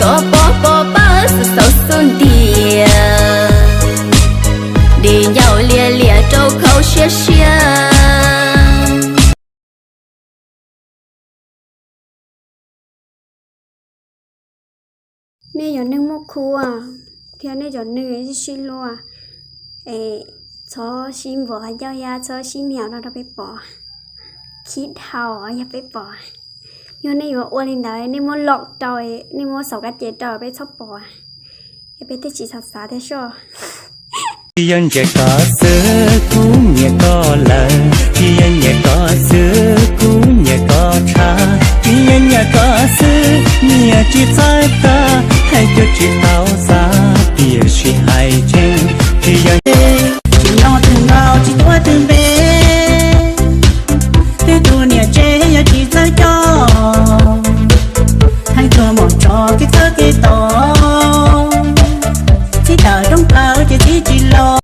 koj pov pov pawg xwb xauv xub ntiag, dim ncauj lias lias rau khau siab siab. Nej yog neeg muaj khub thiab nej cov neeg sib hlub, es txhob sib npuav qhov ncauj thiab txhob sib nias no rau peb pom. Khib dhau yog peb pom. Yog nej yuav ua li ntawd nej muab lom rau, nej muab xauv kab ces rau peb txhob pom, es peb thiaj tsis xav xav thiab soj. Tsis yog nyiam koj xwb kuv nyiam koj lawm, tsis yog nyiam koj xwb kuv nyiam koj tshaj, tsis yog nyiam koj xwb nyiam tsis txawj koj, hais cuag tsis tau xav tiam sis hais tseeb, tsis yog tsis nyob twg nkaus tsis tuav twg npe, twb tus niam tsev yog tsis txawj coj, hais txog mom tso kev txawj kev tos, txib tawm rooj plaws ces txib tsis los.